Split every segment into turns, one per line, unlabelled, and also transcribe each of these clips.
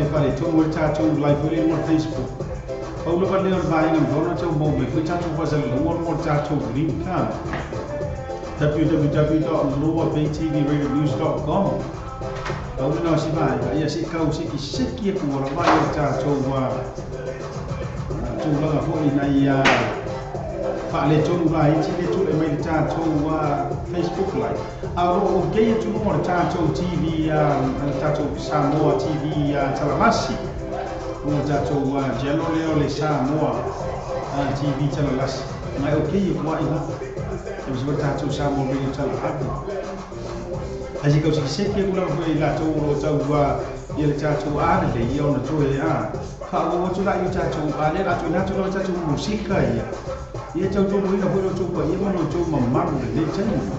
faapea e faaletonu ai le tatou live foi lea i luga o le Facebook. Pau lava lea o le vaega e mafai ona tau maua mai foi tatou faasalalauga luga o le tatou link a www.luabaytvradionews.com. Pau lena o si vaega, ia se i tau sekiseki atu lava ia le tatou tulaga foi ina ia faaletonu laiti le tulai mai le tatou Facebook Live. A o lo o okay atu luga o le tatou TV, le tatou Samoa TV Talalasi, o le tatou channel lea o le Samoa TV Talalasi. Ngai okay atu ai la. E se tatou Samoa Radio Talahave. Ai se kau sekiseki atu lava foi i latou o lo o tau ia le tatou a lelei ia ona toe faaauau atu la i o tatou a lea la tuuina atu lava tatou musika ia. Ia tautoaluaina foi lo outou paia ma lo outou mamalu i lenei taimi.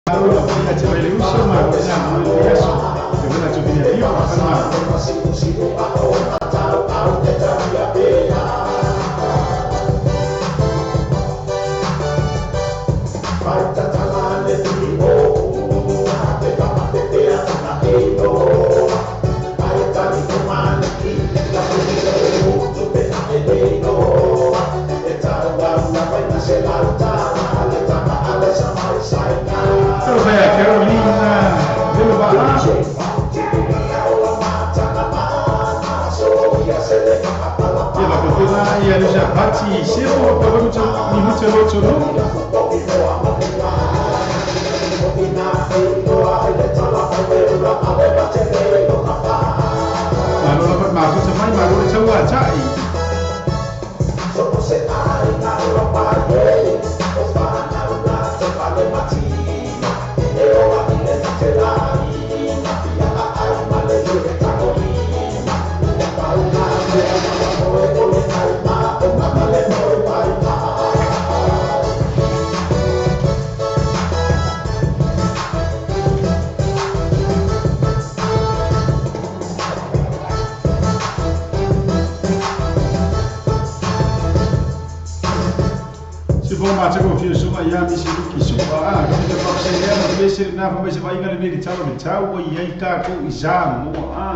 Malo lava ia te mai le uso, malo i la moe le aso. Te wena tu vina rio, ma whana malo. Talofa ia Carolina Velovaa. Ia faapea foi la ia Elisabati Sefo faapea foi Mihute Lotonu. Malo lava le mafuta mai, malo le tauatai. Sifo matagofie susuga ia Misi Luki Su'a a ka fita faapesei lea ma le mese lena fai mai se vaaiga lenei i le tala o le tau ua i ai tatou i Samoa a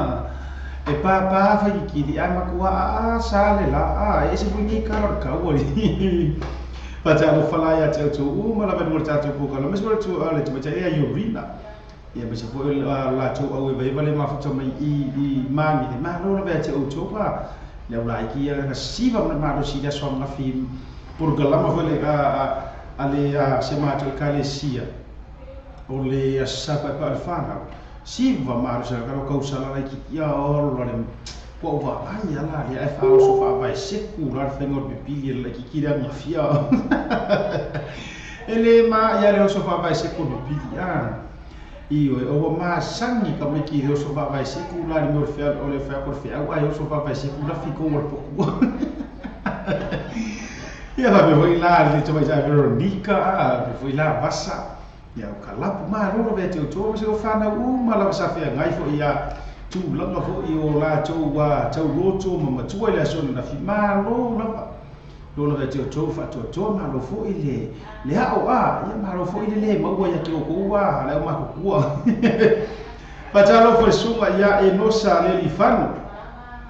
e pāpā faikikili ae matua aa sa le la a e ese foi nei tala o le tau ua faatalofa la ia te outou uma lava i luga o le tatou polokalame se le tamaitai ia Yorina ia aemaise foi o le latou auevaeva le mafuta mai i i Magele. Malo lava ia te outou a le au laiki ia na siva ma le malosi i le aso ananafi polokalama foi le a le si a matou Ekalesia o le Aso Sa Paepae o le Fanau. Siva malosi a kalo kausala laiki ia ola le ua ou vaai a la lea ae faaoso faavae seku la le faiga o le pipili e le laititi le agafia. E le ma ia le oso faavae seku o le pipili a. Ioe, o ua masani ka maiki i le oso faavae seku la le mea o le fea o le fea o le feau ae oso faavae seku lafi kou o le potu. Ia faapea foi la le tamaitai Veronica a, faapea foi la Vasa. Ia o ka lapu malo lava ia te outou aemaise o fanau uma lava sa feagai foi ia tulaga foi o latou tauloto ma matua i le aso ananafi. Malo lava. Lo lava ia te outou faatoatoa, malo foi le le ao a, ia malo foi le le maua ia te outou a le au matutua. Faatalofa i le susuga ia Enosa Lealifano.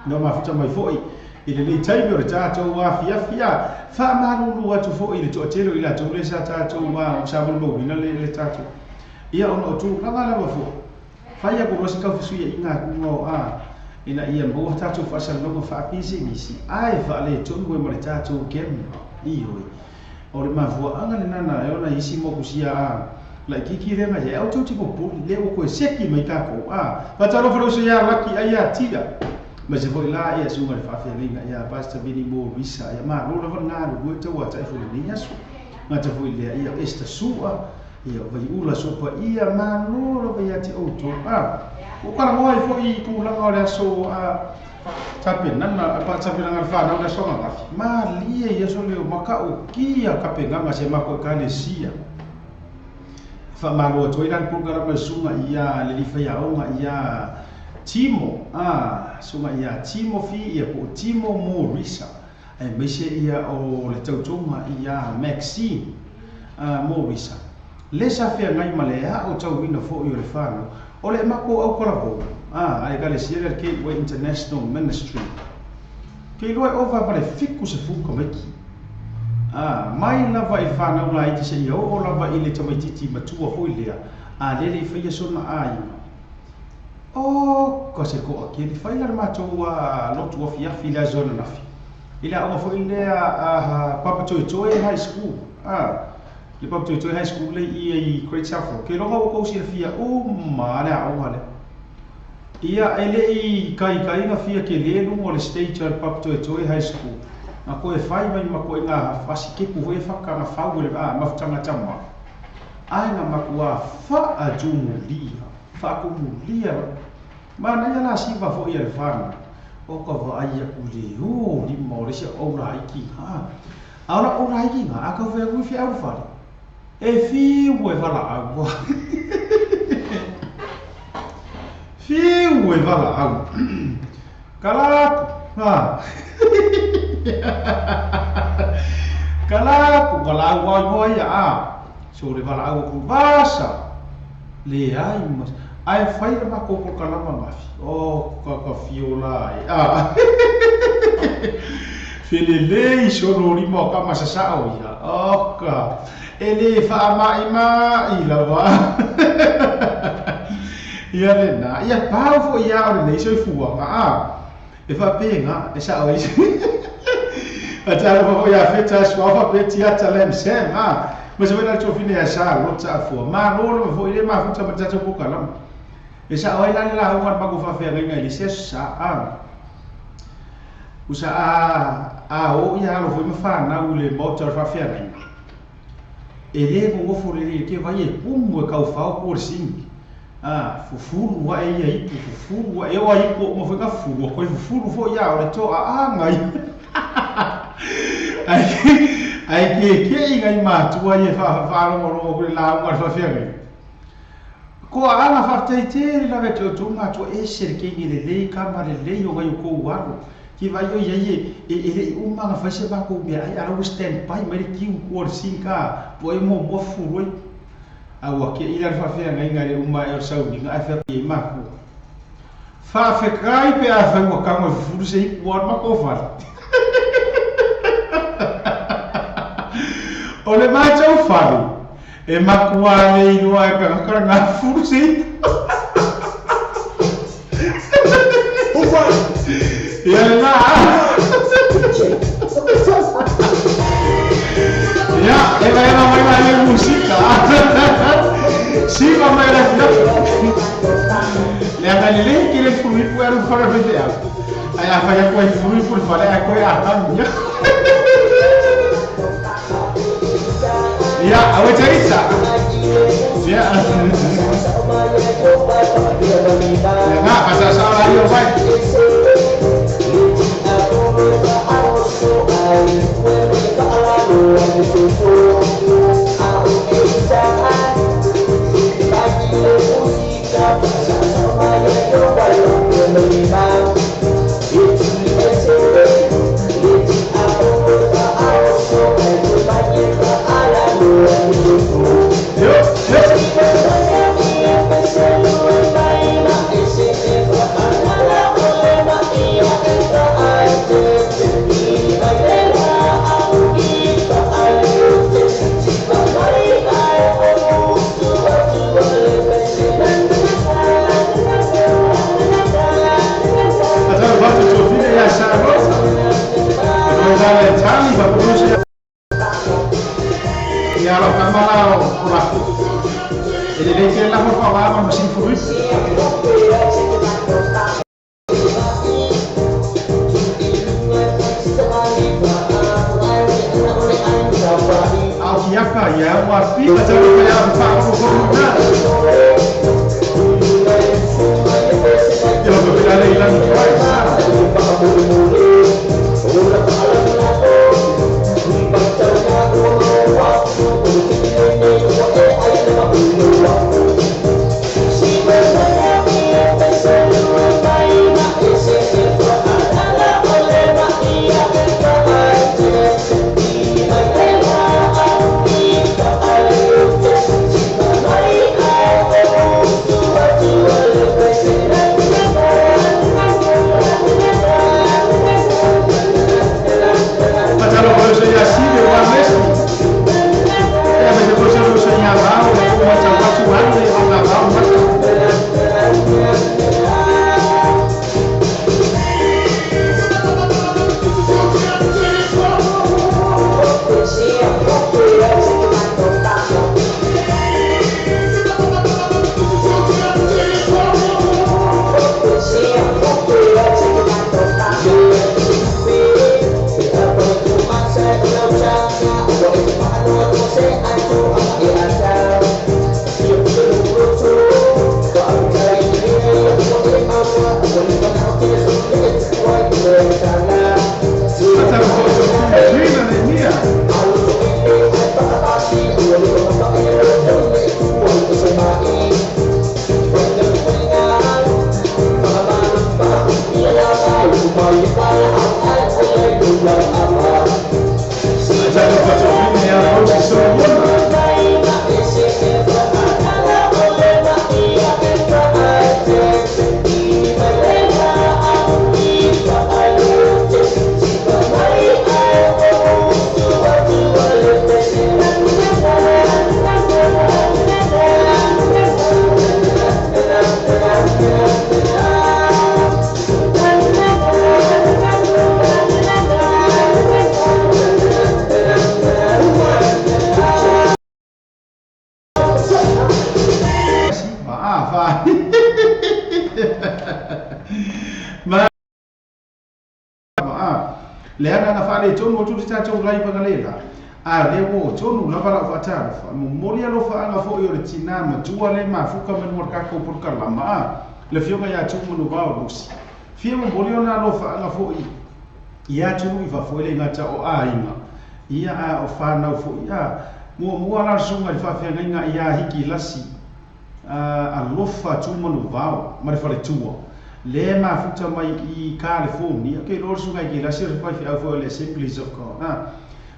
Na mafuta mai foi i lenei taimi o le tatou afiafi a faamalulu atu foi i le toatele o i latou lea sa tatou sa molimauina le, le tatou ia ona o tulaga lava foi fai aku loa se taufesuiaiga atu o a ina ia maua tatou faasalalauga faapisinisi ae faaletonu ai ma le tatou camera. Ioe, o le mafuaaga lena na e ona isi moku sia a laitiiti lea na ia au tou te popoli lea ua toe seki mai tatou a faatalofa le uso ia Laki ai ia Tia aemaise foi la ia susuga i le faafeagaiga ia Pastor Vinny Morisa ia malo lava le galulue tauatai foi lenei aso gata foi lea ia Esther Sua ia Vaiula Sopa ia malo lava ia te outou a ua talanoa ai foi i tulaga o le aso a Tapenana, tapenaga a le fanau i le aso ananafi. Malie i aso leo matautia tapenaga si a matou Ekalesia. E faamalo atu ai la le polokalame a le susuga ia le alii faiaoga ia Timo, a, susuga ia Timothy ia po o Timo Morisa, aemaise ia o le tautoga ia Maxine Morisa. Le sa feagai ma le aotauina foi o le fanau, o le matou autalavou, a, a Ekalesia lea le Gateway International Ministry. Ke iloa e ova ma le 70 tamaiti. A, mai lava i le fanau laiti seia oo lava i le tamaititi matua foi lea, a lele i faia sona aiga. O, ka se toatele. Fai la le matou lotu afiafi i le aso ananafi, i le aoga foi lea a Papatoetoe High School, a, le Papatoetoe High School lea i i Great South Road. Ke iloga ua tou silafia uma lava le aoga lea. Ia, e le i taitaiga fia tele luga o le stage a le Papatoetoe High School, na toe fai mai ma toaiga asikepu foi e fata na fau e le mafutaga tama, ae na matua faatumulia, faatumulia lava. Manaia la siva foi a le fanau, o ka vaai atu i le o lima o le isi au laiti, ha. A o la'u laiti ina, a tau fai atu i feau le fale, e fiu e valaau. Fiu e valaau. Kala atu, ha. Kala atu, valaau ai hoa ia, a. So le valaau atu, vasa. Leai ma, ae fai le matou polokalama mafi. Oh, ka ka fiola ai. Ah. Felelei solo lima o kama sasao ia. Oka. E le faamaʻimaʻi lava. Ia lena. Ia pau foi ia o lenei soifuaga a. E faapena, e sao ai. Faatalofa foi ia Feta Suao faapea Tiata Lam Sam a. Ma se foi la le tuafine ia Charlotte Afua. Malo lava foi le mafuta ma le tatou polokalame. E sao ai la le lauga a le matou faafeagaiga i le isi aso sa a. Usa a a o ia alo foi ma fanau i le maota o le faafeagaiga. E le nonofo lelei i le vai e kumu e kaufao ku o le sini. A, fufulu ae ia ipu, fufulu ae, e oo a ipu uma foi na fufulu, ua toe fufulu foi a o le toaaga ia. Ae, ae keke'i nai matua ia e faalogologo atu i le lauga a le faafeagaiga. Toaaga faafetai tele lava ia te outou matua, ese le teine lelei, kama lelei o nai outou alo. Ki vaai o iai e, e, e le i uma ona fai se matou meaai a la ua stand by mai le kiu i tua o le sink a, po o ai muamua fufulu ai. A ua kei la le faafeagaiga i le uma ae o le sauniga ae fai atu i ai matua. Faafetai pe afai ua tago e fufulu se ipu ua o le matou fale. O le matou fale, e matua le iloa e tagata lena fufulu se ipu. Ia lena. Ia, eva eva mai la le musika. Siva mai la fia. Leaga lelei ke le fulu ipu e alu fale faifeau. Ae afai atu ai fulu ipu le fale ae koe atami ia. Ia, aua taita. Ia. Ia nga, pasasao la ia vai. Yo, yo. Faatalofa atu Tofina ia Charlotte. E faigata e Charlie faapea Ia lau tama la o Lafo. E lelei tele lava le faaaoga ma le masini fuluipu. A o Kiaka, ia ua pita tau mai a whaarongorong na. Ia lau pila le ilangi Christ. Le agaga faaletonu atu le tatou live analeila, a o lea ua oo tonu lava lau faatalofa. E momoli alofaaga foi o le tinā matua le mafuta mai luga o le tatou polokalama a le Afioga ia Tuumanuvao Lusi. Fia momoli ona alofaaga foi i atunuu i fafo, e le gata o aiga, ia a o fanau foi. A muamua la le susuga i le faafeagaiga ia Hiki Lasi, alofa Tuumanuvao ma le faletua, lea e mafuta mai i California. Ou te iloa o le susuga i Kilasi o le faifeau foi o le Assemblies of God.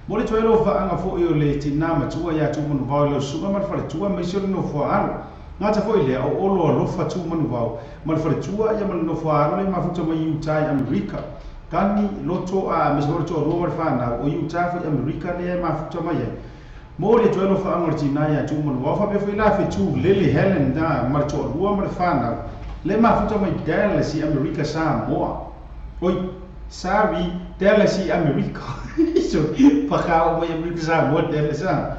Momoli atu ai alofaaga foi o le tinā matua ia Tuumanuvao i lau susuga ma le faletua aemaise o le nofo a alo. Gata foi lea, o Olo Alofa Tuumanuvao ma le faletua ia ma le nofo a alo le mafuta mai i Utah i Amerika. Tani, Loto, a aemaise foi o le toalua ma le fanau o Utah foi i Amerika lea e mafuta mai ai. Momoli atu ai alofaaga o le tinā ia Tuumanuvao faapea foi la Fetu Lele Helen ma le toalua ma le fanau le mafuta mai Dallas i Amerika Samoa. Oi, sorry, Dallas i Amerika. Sorry, paka mai Amerika Samoa Dallas a.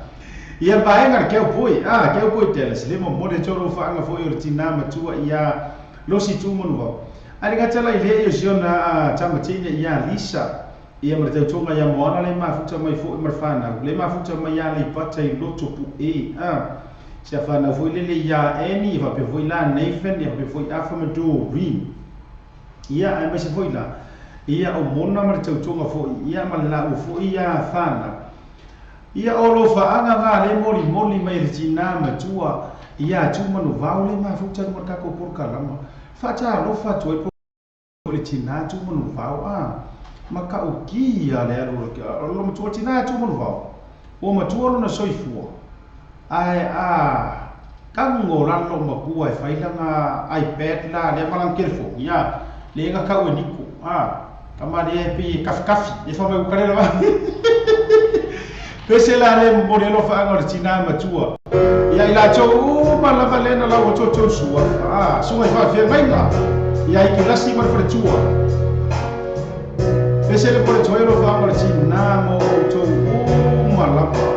Ia vaega le cowboy, cowboy Dallas, le momoli atu alofaaga foi o le tinā matua ia Losi Tuumanuvao. Ae le gata la i lea i o si ona tamateine ia Lisa, ia ma le tautoga ia Moana le mafuta mai foi ma le fanau, le mafuta mai ia Aleipata i Loto Pu'e, si a fanau foi lele ia Annie, ia faapea foi la Nathan, ia faapea foi Afa ma Doreen. Ia aemaise foi la, ia o Mona ma le tautoga foi, ia ma le laua foi ia fanau. Ia o alofaaga ga le molimoli mai e le tinā matua ia Tuumanuvao le mafuta luga o le tatou polokalama. Faatalofa atu ai po le tinā Tuumanuvao a matautia le alu o lo matua tinā Tuumanuvao. Ua matua lona soifua ae a tago la lou matua e fai lana iPad la lea ma lana telefoni ia le na tau e niko a tama lea e pei e kafikafi e fai mai ua kale lava pese la le momoli alofaaga o le tinā matua ia i latou uma lava lea na lau atu outou suafa a susuga i faafeagaiga ia i kilasi ma le faletua pese le momoli atu ai alofaaga o le tinā mo outou uma lava.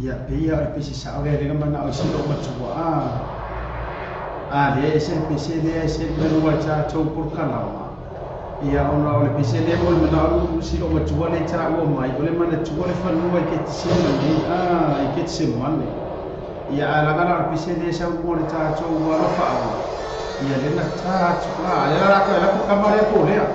Ia, pei lava o le pese sao lea, lea na manao ai si lou matua, a, lea e ese le pese lea, ese le mea lua e tatou polokalama. Ia, ona o le pese lea mo le manao si lou matua lea e taua mai, o le manatua le fanua i Ketisemane, i Ketisemane. Ia, ae laga la o le pese lea e sau mo le tatou alofaaga, ia lea na ta atu, lea la latou e alu atu kama lea po o lea.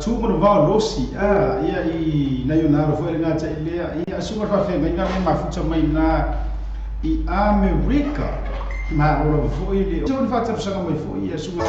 Tumanuvao Losi, ia i nai ona alo foi le gata i lea, ia susuga i le faafeagaiga lea e mafuta mai na i Amerika. Malo lava foi le le faatalosaga mai foi ia susuga.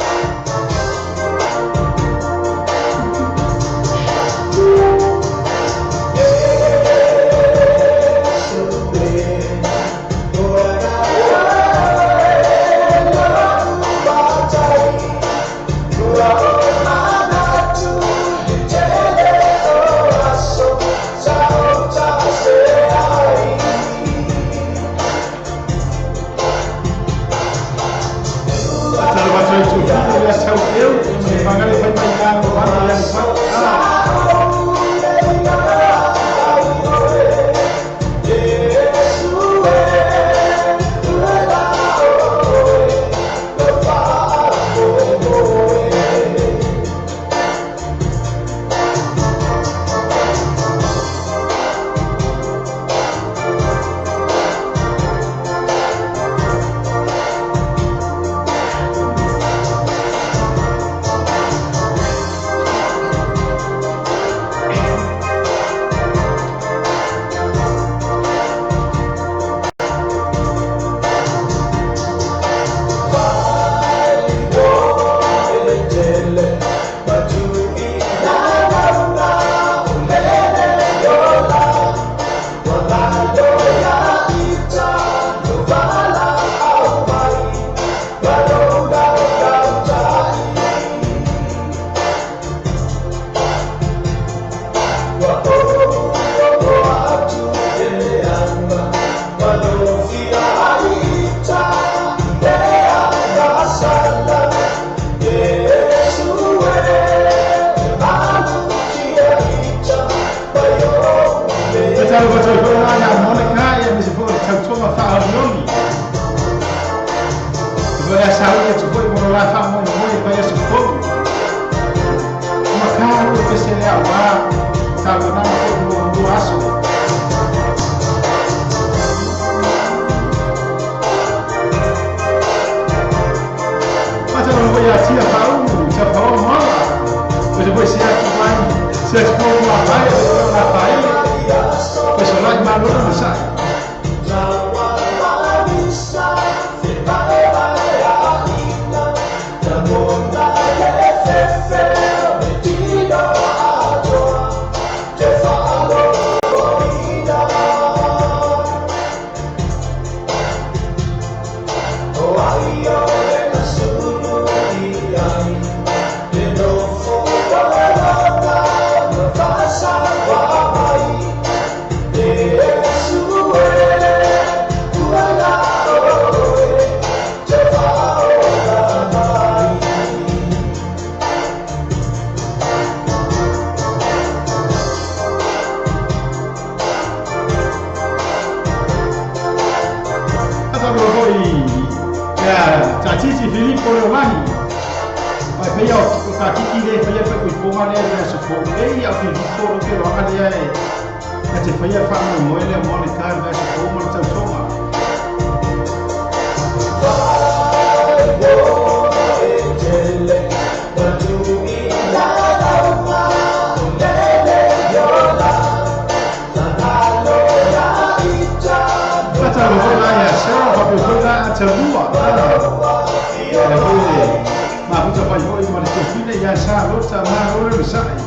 Faatalofa atu ai i Tofina ia Taueu, ia ma le fagale fai mai na o ia Aleipata. Faatalofa atu ai foi la ia Monica, ia aemaise foi o le tautoga faaolioli. E foi le saui atu foi mo lo la faamoemoe i vaiaso fou. Ua ka ua pese lea auā tapenaga foi mo lua aso. Faatalofa foi ia Tia Faaulu, Tapaoa Moala. Aemaise foi se atu mai, se atu foi mua mai, aemaise foi o Rafaele. Fesolai malo le masai. Faatalofa foi ia Tatiti Filipo Leolani. Ai pei o Tatiti le faia le faikoikoga lea i le aso fou nei, a o Filipo lo ke loaga lea e na te faia le faamoemoe lea mo le ka i le vaiaso fou ma le tautoga. Faatalofa foi la ia Sarah faapea foi la Atalua. Ia foi le mafuta mai foi ma le tofina ia Salota malo le masai.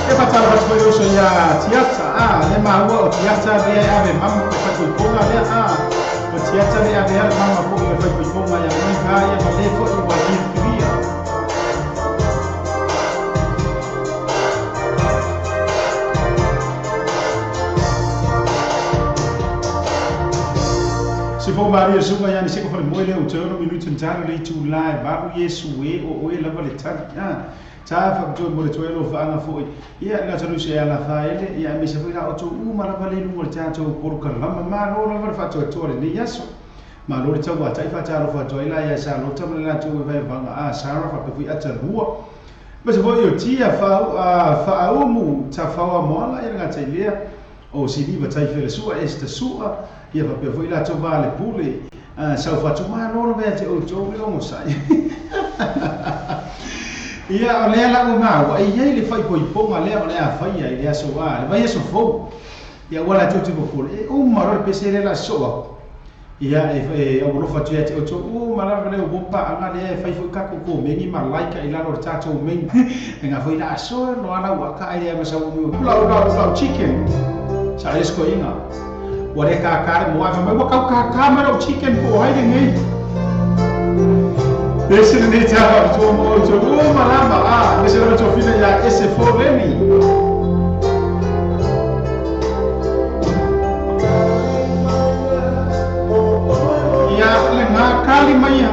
E faatalofa atu foi le uso ia Tiata, le maua o Tiata lea e ave mama pe faikoikoga lea, o Tiata lea e ave ale mama foi o le faikoikoga ia Monica ia ma le foi ua filifilia. Se fou maria susuga ia Aniseko falemoe lea ua toe ono minuti na talo le itula e valu Iesu e o oe lava le tali. Ta faapitoa mo le toe alofaaga foi ia le atunuu se Alafaele ia aemaise foi la outou uma lava le luga o le tatou polokalama. Malo lava le faatoatoa lenei aso. Malo le tauatai faatalofa atu ai la ia Salota ma le latou vaevaevaga a Sarah faapea foi Atalua. Aemaise foi o Tia Faaumu Tafaoa Moala ia le gata i lea o Siliva Taifelesua Esther Sua ia faapea foi latou va le pule Saufatu malo lava ia te outou le onosai. Ia o lea la ua maua e i ai le faaipoipoga lea o le a faia i le aso a le vaiaso fou. Ia aua latou te popole e uma loa le pese lea o le a sosoo aku. Ia, e aualofa atu ia te outou uma lava lea ua paaga lea e fai foi tatou komeni ma like i lalo o le tatou main nga foi la aso no ala ua ka ai lea ma sau umi lau lau lau chicken sa le sko inga ua le ka ka le moa fa mai ua kau ka ka mai lau chicken po hai le nei ese le nei ta to mo to uma lava a ese le to fina ya ese fo leni Ia le ngakali mai ia.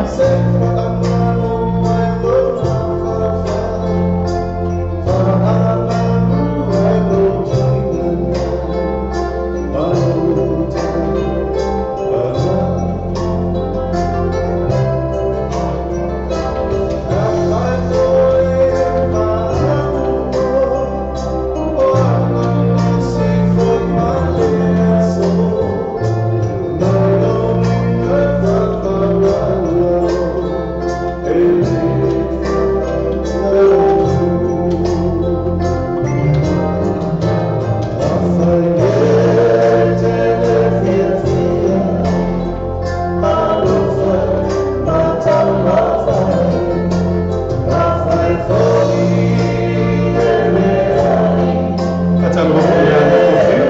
Faatalofa foi ia Niko Fiu.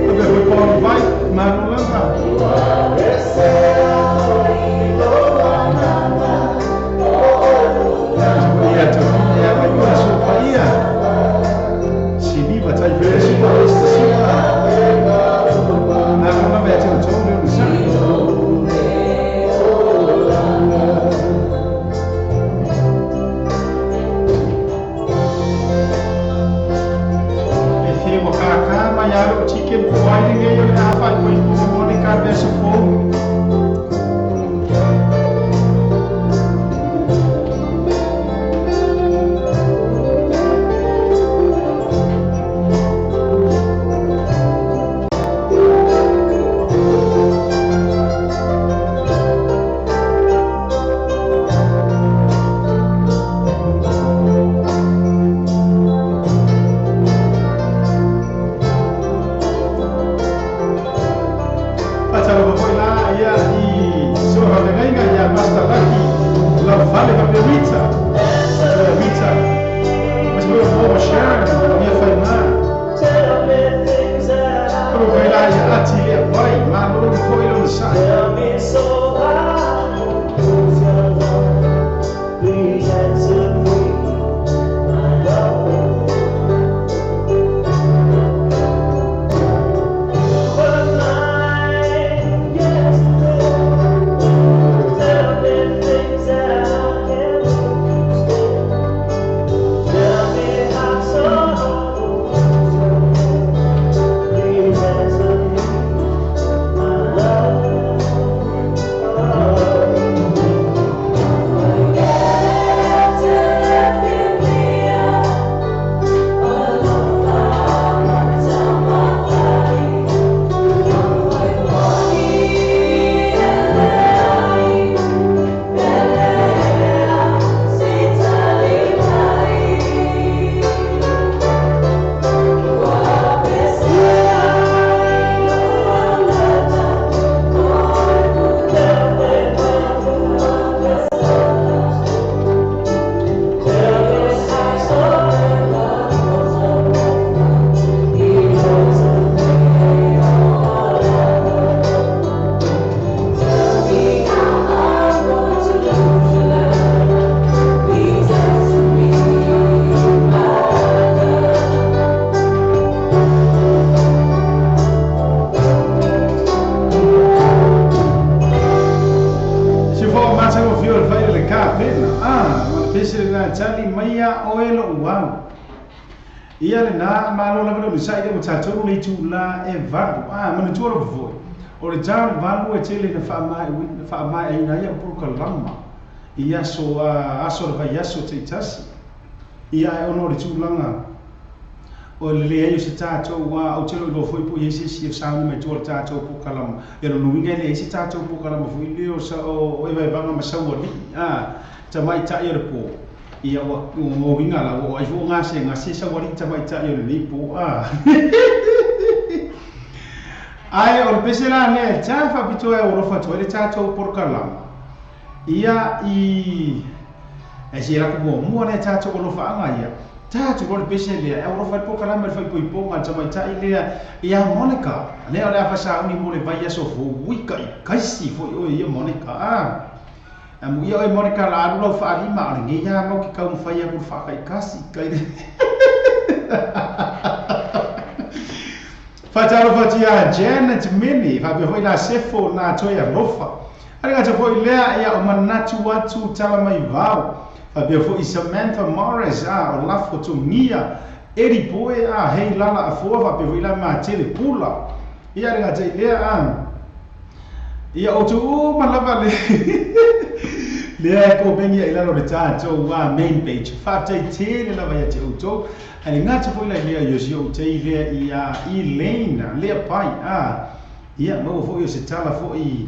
Faapea foi Paul Vai, malo lava. Ia Tofia ia Maioa Aso Paia. Siliva Taifea Sua Esther Sua. Malo lava ia te outou le onosai. E fia ua kākā mai a lou chicken po o ai lenei o le a faaipoipoga mo le ka le aso fou. Faatalofa foi la ia i soa faafeagaiga ia Pastor Lucky Laufale faapea Rita, Matua Rita, aemaise foi o Paul Sharon, ia Faima. Faapea foi la ia Ati Lea Vai, malo foi lona sa'i. Si fo matagofie o le fai o le kapena, a ma le pese le la tali mai ia oe lo'u au. Ia lenā, malo lava le onosai lea ua tatou le itulā e valu. A, manatua lava foi, o le ta o le valu e tele ina faamaeaina ai au polokalama i aso, a, aso o le vaiaso taitasi. Ia, ae ona o le tulaga o le leai o se tatou, a, ou te le o iloa foi po o i ai se isi o sauni mai tua o le tatou polokalama. Ia, lona uiga e leai se tatou polokalama foi lea o, o evaevaga ma saualii, a, tamaitai o le po. Ia, ua, ua uiga la, ua ai foi o gasegase saualii tamaitai o lenei po, a. Ae o le pese la lea e ta faapitoa e alofa atu ai le tatou polokalama. Ia i e se latou muamua lea tatou alofaaga ia. Ta atu loa le pese lea e alofa ai le polokalama i le faaipoipoga a le tamaitai lea ia Monica. Lea o le a fasauni mo le vaiaso fou. Ui kaikaisi foi oe ia Monica a. Amuia oe Monica la alu lau faalima o lenei a mau ke taumafai aku le faakaikasi kai le Faatalofa atu ia Janet Mini, faapea foi la Sefo na toe alofa. A le gata foi lea, ia o manatu atu tala mai vao. Faapea foi Samantha Morris, a o Lafo Togia, Eddie Poe, a hei lala afoa, faapea foi la Matele Pula. Ia le gata i lea, a ia outou uma lava le lea e komeni ai lalo le tatou a main page. Faafetai tele lava ia te outou. Ae le gata foi la i lea i o si ou tei lea ia Elaine lea pai a ia maua foi o se tala foi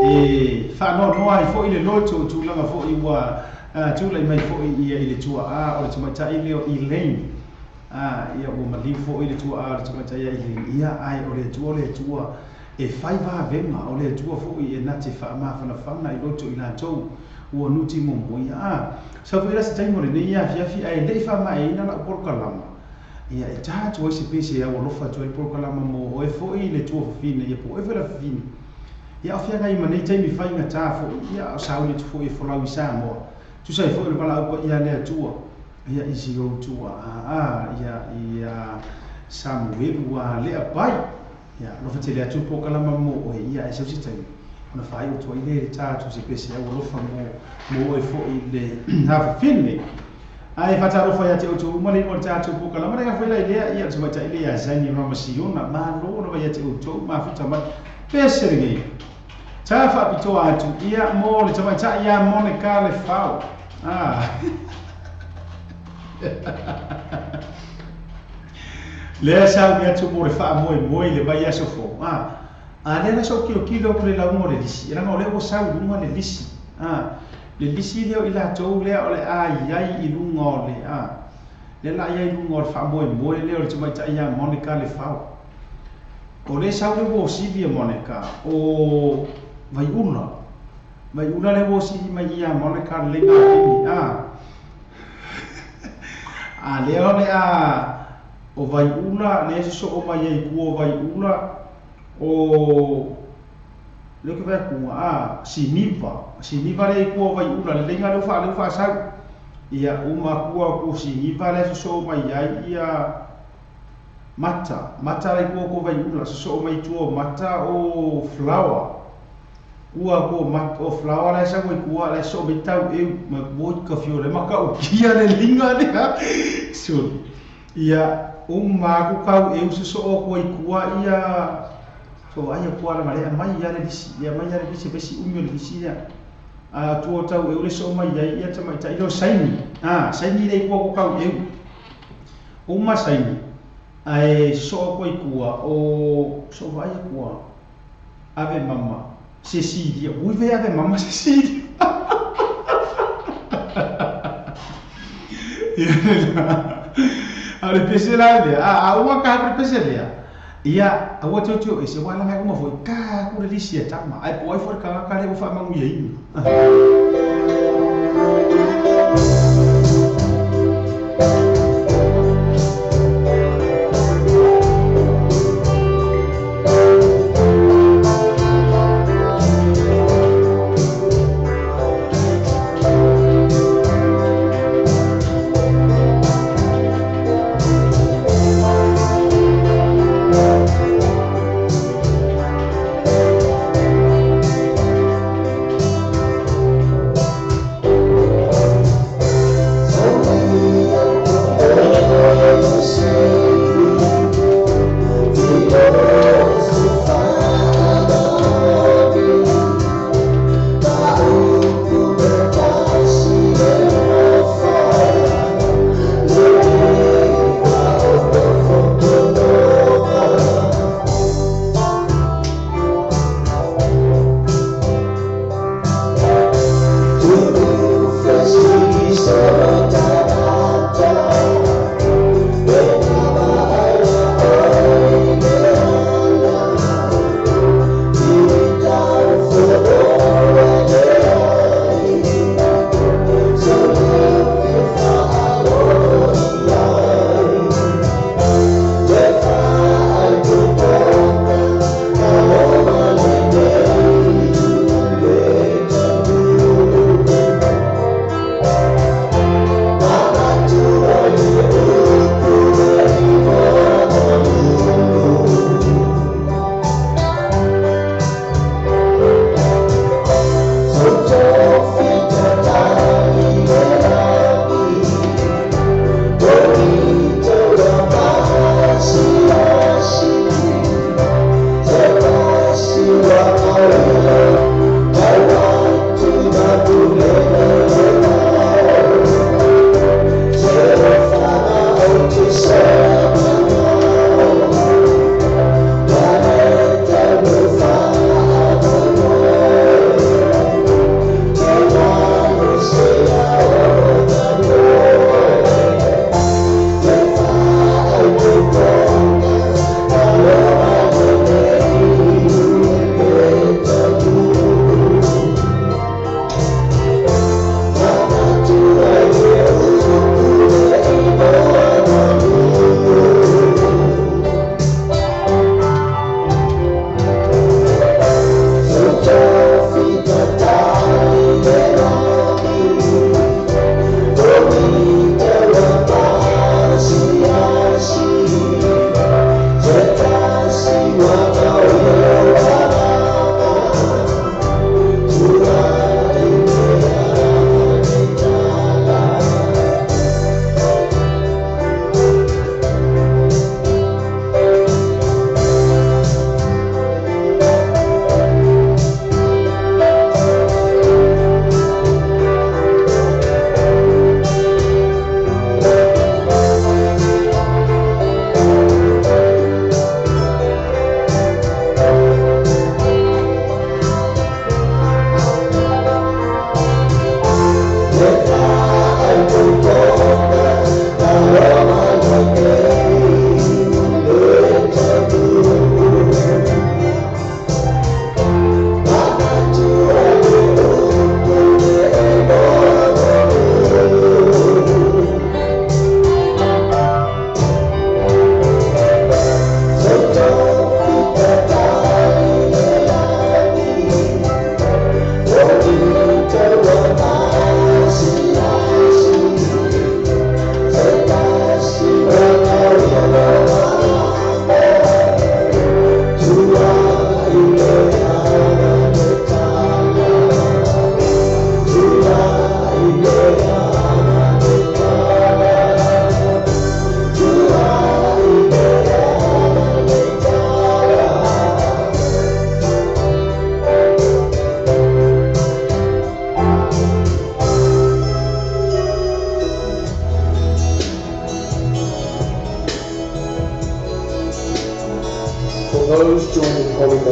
e faanoanoa ai foi le loto i tulaga foi ua tulai mai foi ia i le tuaa o le tamaitai lea o Elaine a ia ua maliu foi le tuaa o le tamaitai ia Elaine ia ae o le Atua o le Atua e fai vavega o le Atua foi e na te faamafanafana i loto i latou ua nuti muamua a sau foi la se taimi o lenei afiafi ae le i faamaeaina lau polokalama ia e ta atu ai se pese e aualofa atu ai le polokalama mo oe foi le tuafafine ia po o oe foi le afafine ia o feagai ma nei taimi faigata foi ia o sauni atu foi e folau i Samoa tusa ai foi o le valaau paia a le Atua ia i si ou tuaa ia ia Samuelu a lea pai Ia, alofa tele atu le polokalama mo oe, ia ae sau se taimi, ona faaiu atu ai lea i le ta atu o se pese au alofa mo, mo oe foi le afafine. Ae faatalofa ia te outou uma le igoa o le tatou polokalama le foi la i lea, ia o le tamaitai lea ia Zaini Ramasiona, malo lava ia te outou, mafuta mai. Pese lenei. Ta faapitoa atu, ia mo le tamaitai ia Monica Lefao. Ah. Lea sauni atu mo le faamoemoe i le vaiaso fou, a, a lea la sa ou tilotilo atu i le lauga o le lisi, leaga o lea ua sau i luga le lisi, a, le lisi lea o i latou lea o le a i ai i luga o le, a, lea la i ai i luga o le faamoemoe lea o le tamaitai ia Monica Lefao. O lea sau le uo sivi a Monica, o Vaiula, Vaiula le uo sivi mai ia Monica le leiga a, A lea o le a o Vaiula, lea e sosoo mai ai i tua o Vaiula, o lea ou te vaai atu, a, Siniva, Siniva lea i tua o Vaiula, le leiga lea ua lea ua faasau. Ia, uma atu a o Siniva lea e sosoo mai ai ia Mata, Mata la i tua o Vaiula, sosoo mai i tua o Mata o Flower. Ua ko mat o flower la sa ko kua la so me tau e ma bo ka fio le maka o kia le linga lea so ia uma ku kau e usu so o ko kua ia so ai kua la mare mai ia le lisi ia mai ia le lisi besi umi le lisi ia a tu o tau e le so mai ia ia ta mai ta ilo saini a saini le kua ko kau e uma saini ai so ko kua o so vai kua Ave Mama Cecilia. Ui ve Ave Mama Cecilia. A o le pese la lea, a uma ka le pese lea. Ia, aua tio tio ese wa langa uma foi ka ku le lisi e tama. Ai po ai foi ka ka le o fa mangu ia ina.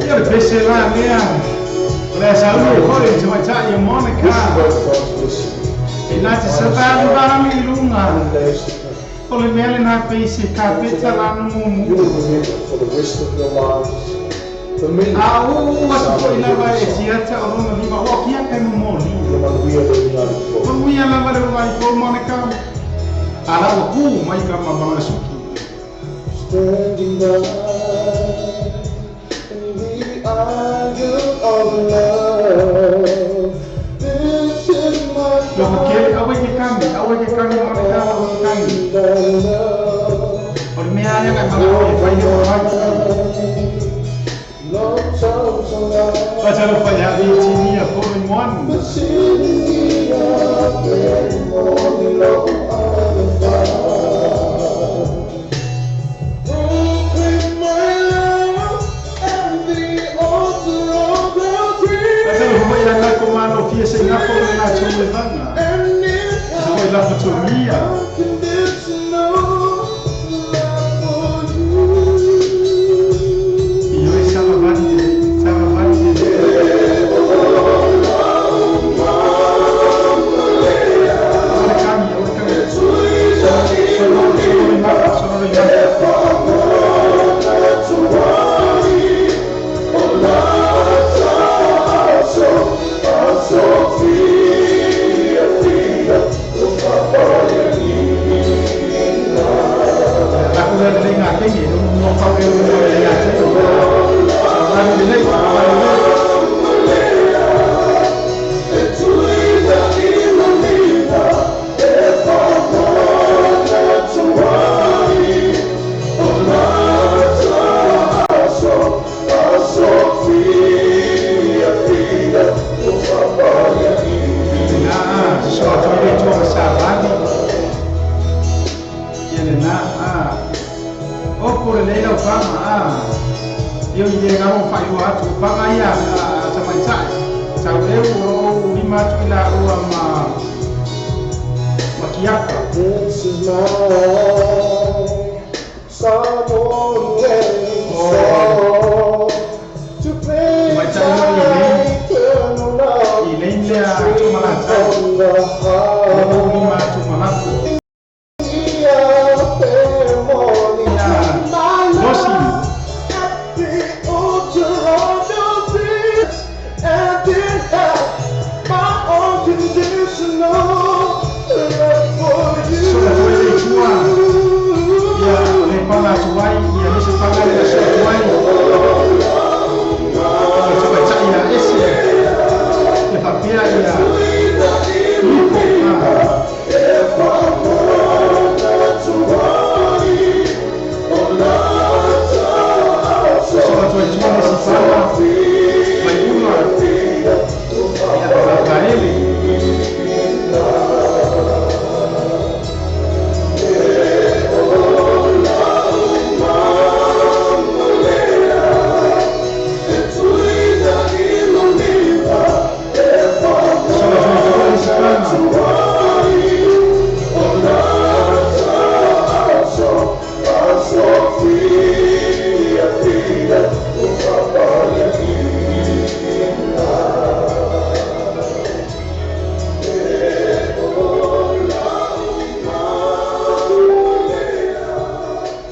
Ia le pese la lea. O le sauni foi i tamaitai e Monica.
Wish you both God's blessing
E na te savali i luga.
in the days to come.
O le mea lena pei se kapeta lana
You
mumu.
will remember for the rest of your lives the meaning
A
of
uu
the
atu foi
Samoan
lava e
wedding song.
tiata o lona lima o kia kai momoli.
Ia manuia le ugalipo.
Manuia lava le ugalipo Monica. A la ua ku mai ka ma suki.
Standing by in the aisle of love, this is my
Loko kele awe ke kami, awe ke kami Monica, awe ke kami.
love.
O le mea ea kai mana o e fai le o mai.
Long times alive,
Fatalofa ia i tinia 4 in 1.
but sitting up every morning, low on the fire. Proclaim my love and the altar of the
Fatalofa mai ia nako mano fia se ngafo le na tō le vanga.
And if
Sa foi lafo tō mia.
unconditional love for you.
I oi salavali le, salavali le. Awe kami, awe kami. Sono, sono le mafa, sono le mafa. Aku le le ngā kengi, no pau e no le ngā kengi. Salavali le le, salavali le. Na, so atu le tua ma salavali. Ia le na, ah. O po le leila o panga, ah. Io i le ngaro whai ua atu, panga ia a tamaitai. Tau eu o o lima atu i la ua ma kiaka.
This is my Samoan wedding song to play
Tamaitai o i lei.
eternal love
I lei lea tumalatai.
from the
O o lima
heart.
atu malako.
Ia
Ia Losi.
At the altar of your peace, and then have my unconditional love for
So la tua le tua. Ia le panga atu ai, ia lese panga le aso atu ai. O tamaitai ia ese. Ia whapea ia Niko. Ah. So la tua tua le sipanga. Mai ula. Ia Rafaele. So la tua tua le sipanga.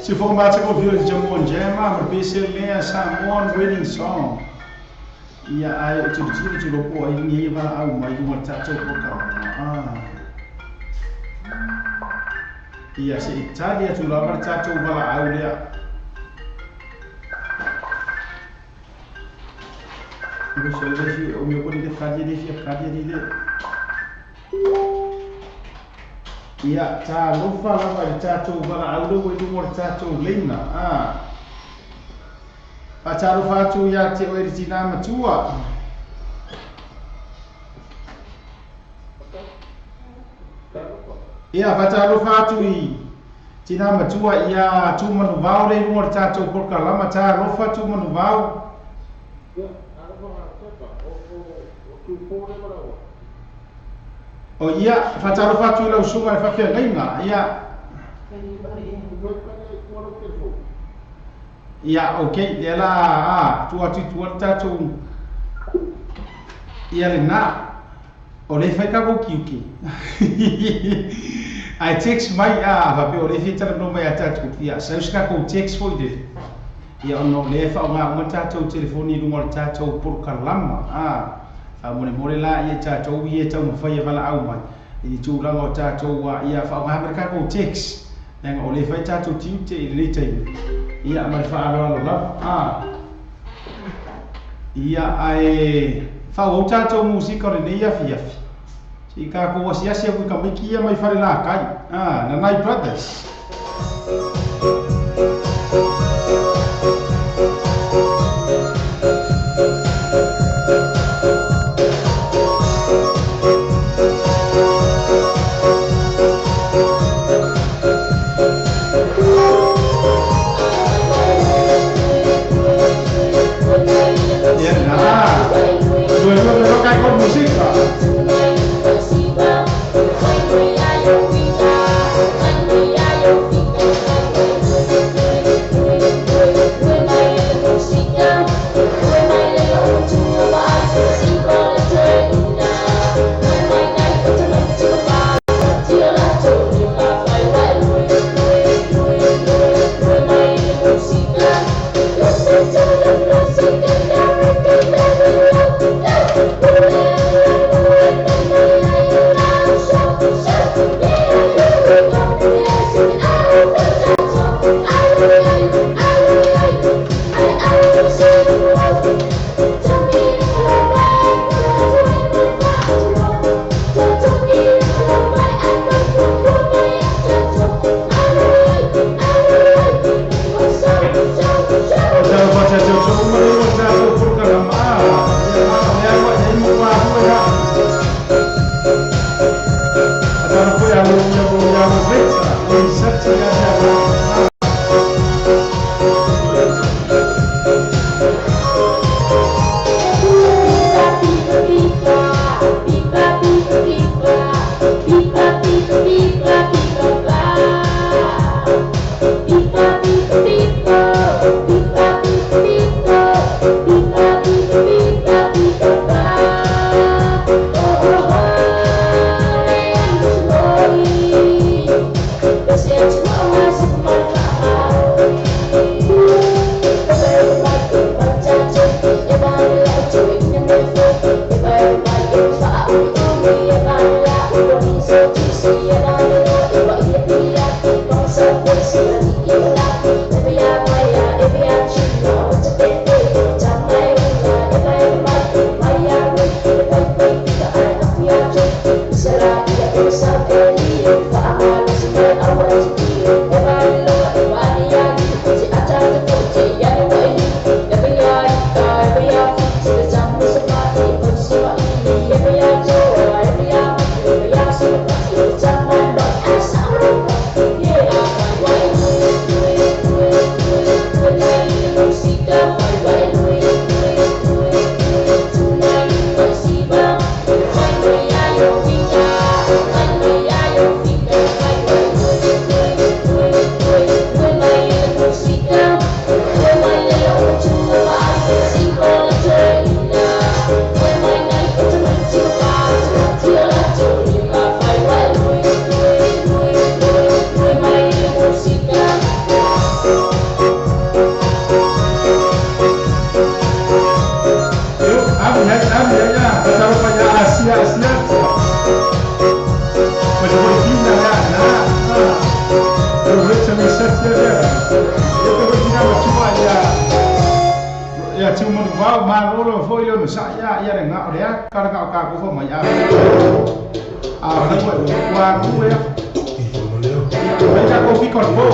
Se for mata ko vio jamu njema ma pese lea Samoan wedding song. Ia ai o te tiro tiro po ai ni va au mai mo tatou ko ka. Ah. Ia se Italia tu la var tatou vala au lea. Ko se le si o meu ko ni te di fi kadi di le. Ia ta lofa lava i tatou vala au le ko i mo tatou leina. Ah. Fatalofa atu ia te oe le tina matua. Ia fatalofa atu i tina matua ia Tumanu Vao le i luga o le tatou polokalama talofa Tumanu Vao. O ia fatalofa atu i lau susuga i le faafeagaiga ia. Ia, ok, lea la a tuu atu i tua le tatou ia lena. O lea e fai tatou tiute. Ae text mai a faapea o lea e fia talanoa mai ia tatou, ia sau se tatou text foi lele. Ia ona o lea e faaaoga uma tatou telefoni i luga o le tatou polokalama. A faamolemole la ia tatou ia e taumafai e valaau mai i le tulaga o tatou ia faaaoga mai le tatou text. Leaga o lea e fai tatou tiute i lenei taimi. Ia ma le faaaloalo lava. A ia ae faaauau tatou musika o lenei afiafi. Se i tatou asiasi aku i tamaiti ia mai Falelatai. A Nanai Brothers. Ia lena. Lua lua lua tatou musika. O tau faatatauta uma lea ua tatou polokalama a ia ma o lea ua i ai mo galue a atalo foi a lo ia mo ia mo veta o i sati ia ia la a. Eu, amu ia amu ia ia fatalofa ia Asia Asia. Mas eu vou tina ia na a. Eu vou te me sati ia ia. Eu te vou tina ma tua ia ia tiu manu vau malolo foi le ona sa ia ia le nga o lea kala nga o ka kofa mai a. A fai ua ua ku ia. Ia fai ka ko piko po.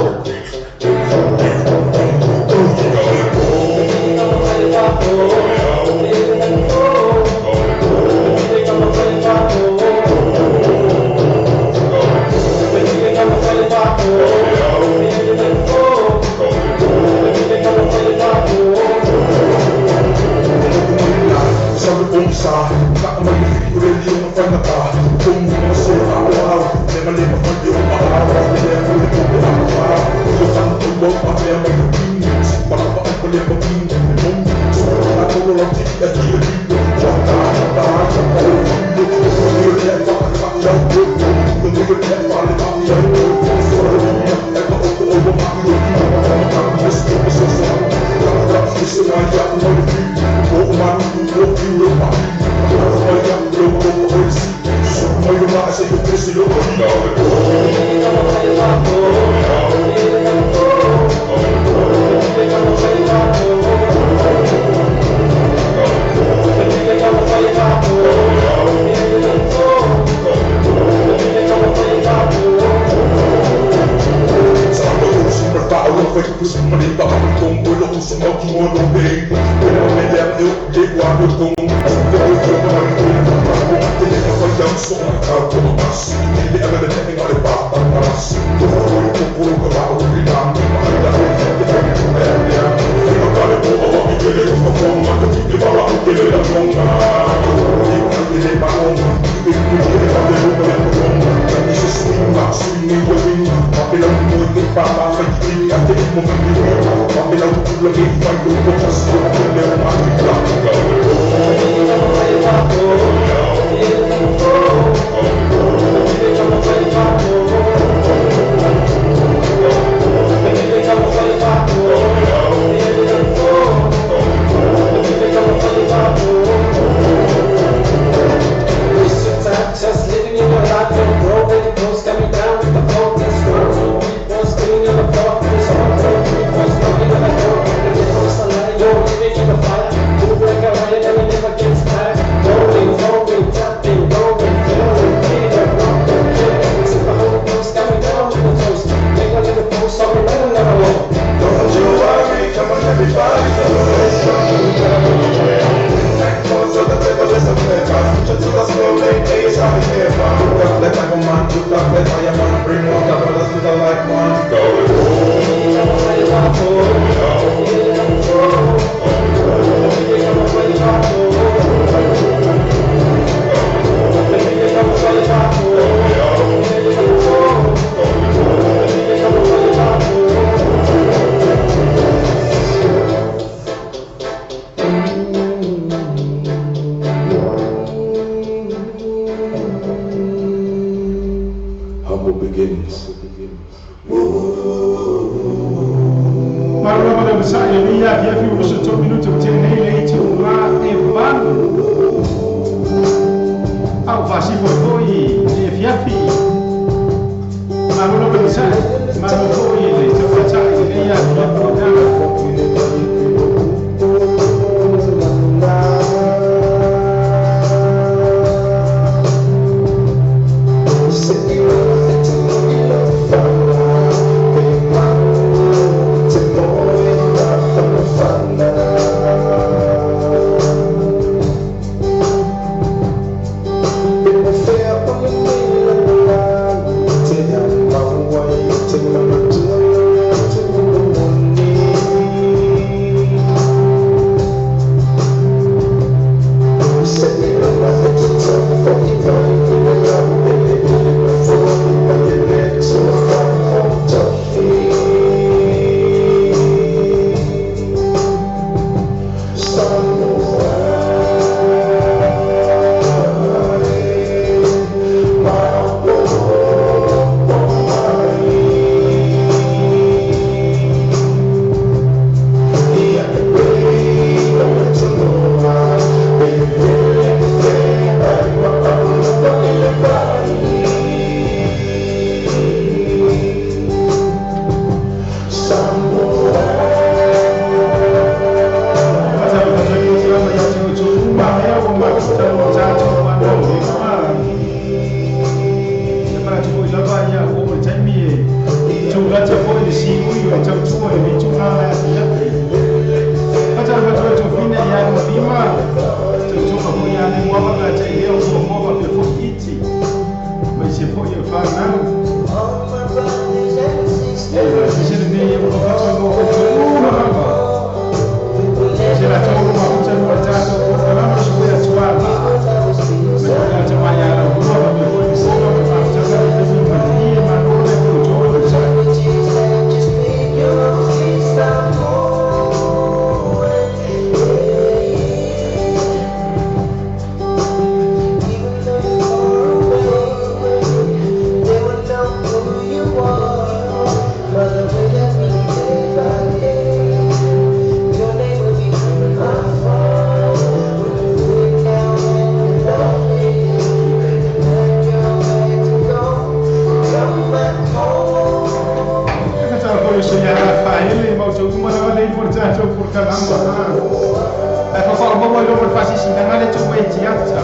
sisi na le tu wei tiata.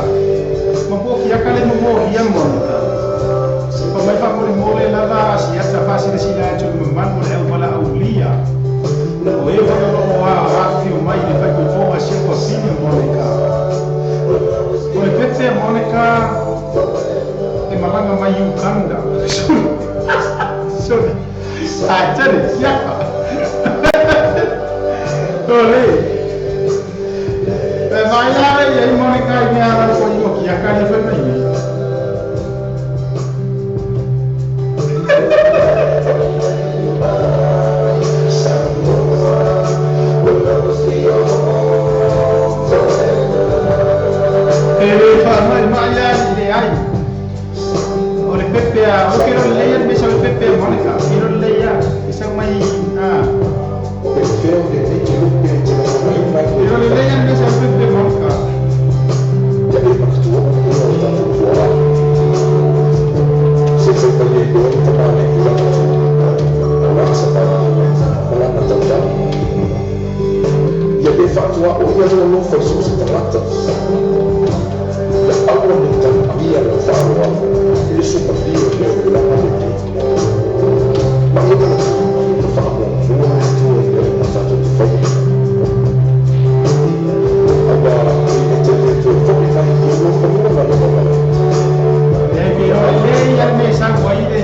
Ma po ki akale mo mo ia Monica. Pa mai fa mo mo le lava asiata fa sila sila tu man mo le au wala aulia. O e fa lo o a a fi o mai le fa ko fo a si ko fine Monica. O le pepe Monica e malanga mai Uganda. Sorry. Ah, tele, siaka. Ole. E mai ala ia i Monica i mea ala ko i o ki akale fa mai. E fa mai mai ia i le ai. O le pepe a o kero le ia me sa o pepe a Monica. Kero le ia i sa mai a. Kero le ia me sa o pepe Monica. E kero le ia me sa o ai le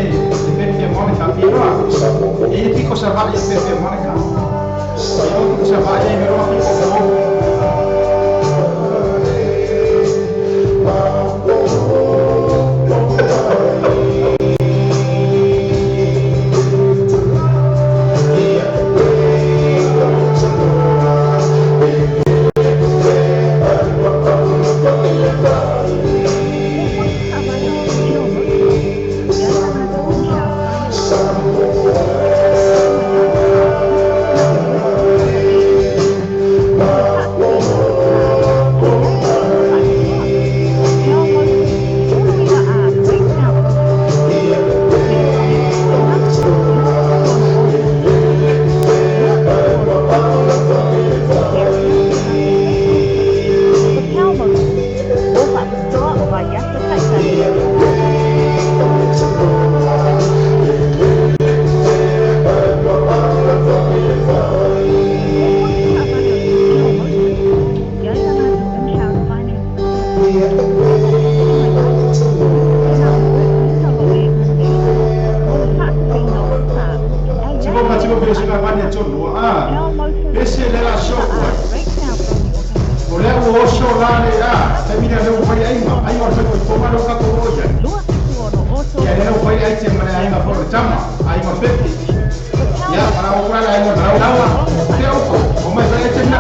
pepe a Monica kero a. E piko sa vai e pepe a Monica. E o piko sa vai e mero a piko ko. Tipo ma tipo pe sila vani a tolu a. Ese le la so O le o so la le a. Te mira le o fai ai ma. Ai ma ko ko ma ka ko o ya. Ya le o fai ai te ma ai ma por chama. Ai ma pepe. Ya para o la ai ma la la. Te o ko. O mai fai te na.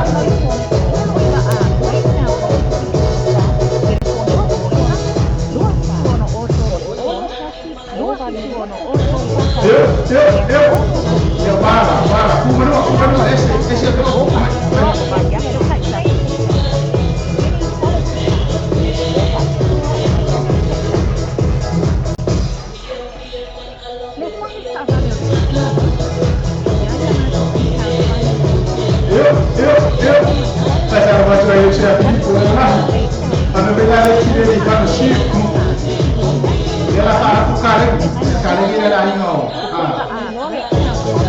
Eu eu eu. Ya para para. Kuma no kuma no ese ese pero. Eu eu eu. Mas ela vai trair o chefe por lá. A não pegar aqui ele vai no Chico. Ela para com o cara, cara ele era aí não. Ah.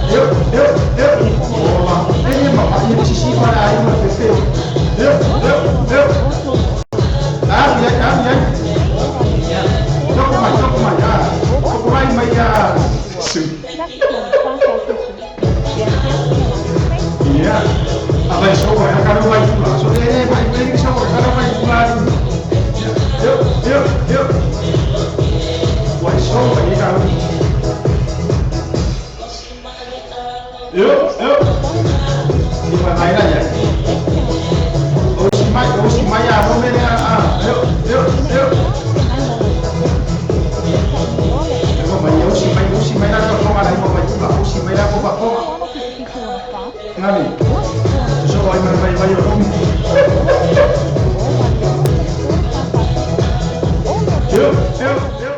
Eu eu eu. Boa. Ele ma ele xixi para aí no PC. Eu eu eu. Ah, ya ya ya. Toko mai toko mai ya. Toko mai mai ya. Ya. A ver, so a cara vai fula. So ele vai vai so a cara vai fula. Eu eu eu. Vai so vai cara. Eu eu. Ni vai mai la ya. O si mai o si mai ya no me a eu eu eu. Eu mai o si mai o si mai la ko ma la ko vai fula. O si mai la ko va ko. Nani. So vai mai vai vai o. Eu eu eu.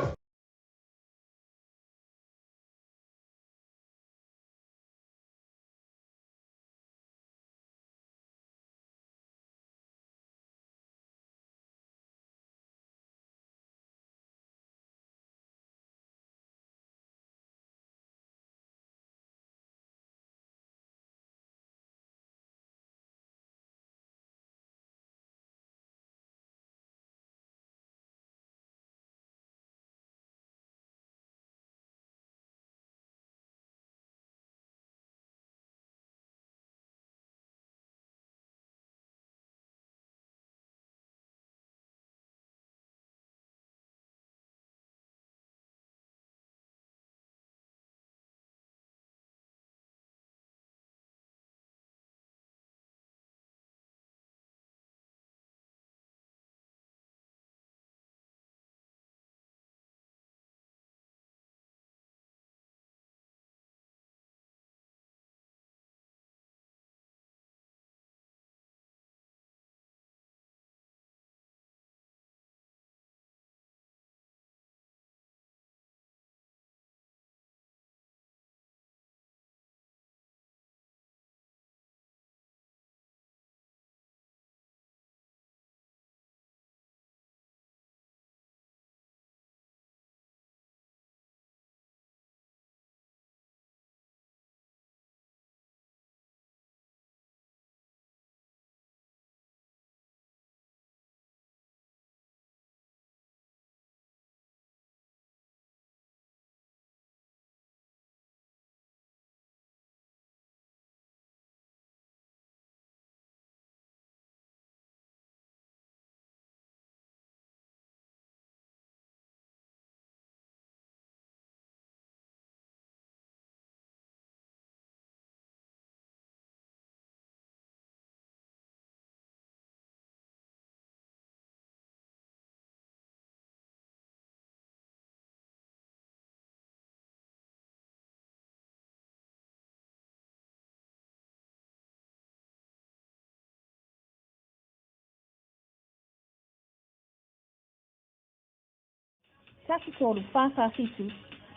1 3 4 4 7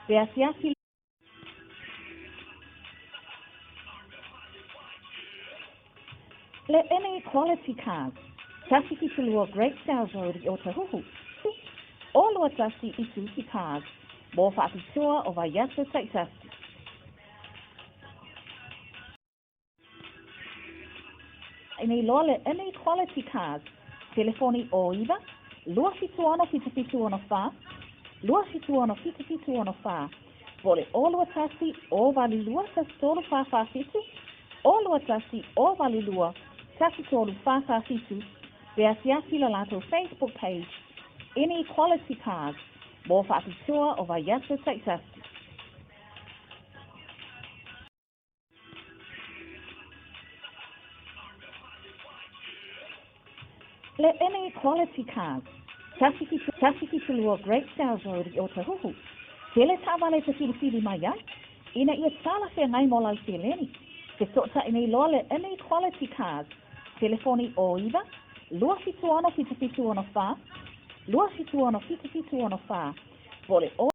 pe asiasi. Le Inequality Cars, 172 Great Sales Road i Otahuhu. O lua tasi i Tusi Cars, mo whaapitua o Vaiaso taitasi. I nei loa le Inequality Cars, telefoni o 9, 276 776 4, 276 776 4, po le o lua tasi o 82 1 3 4 4 7, o lua tasi o 82 1 3 4 4 7, pe asiasi lo latou Facebook page, Inequality Cars, mo whaapitua o Vaiaso taitasi. Le Inequality Cars, 172 Great Sales Road i Otahuhu. Tele taavale te filifili mai ai, ina ia talafeagai mo lau seleni. Fesootai nei loa le Inequality Cars, telefoni o 9 276 776 4, 276 776 4, po le o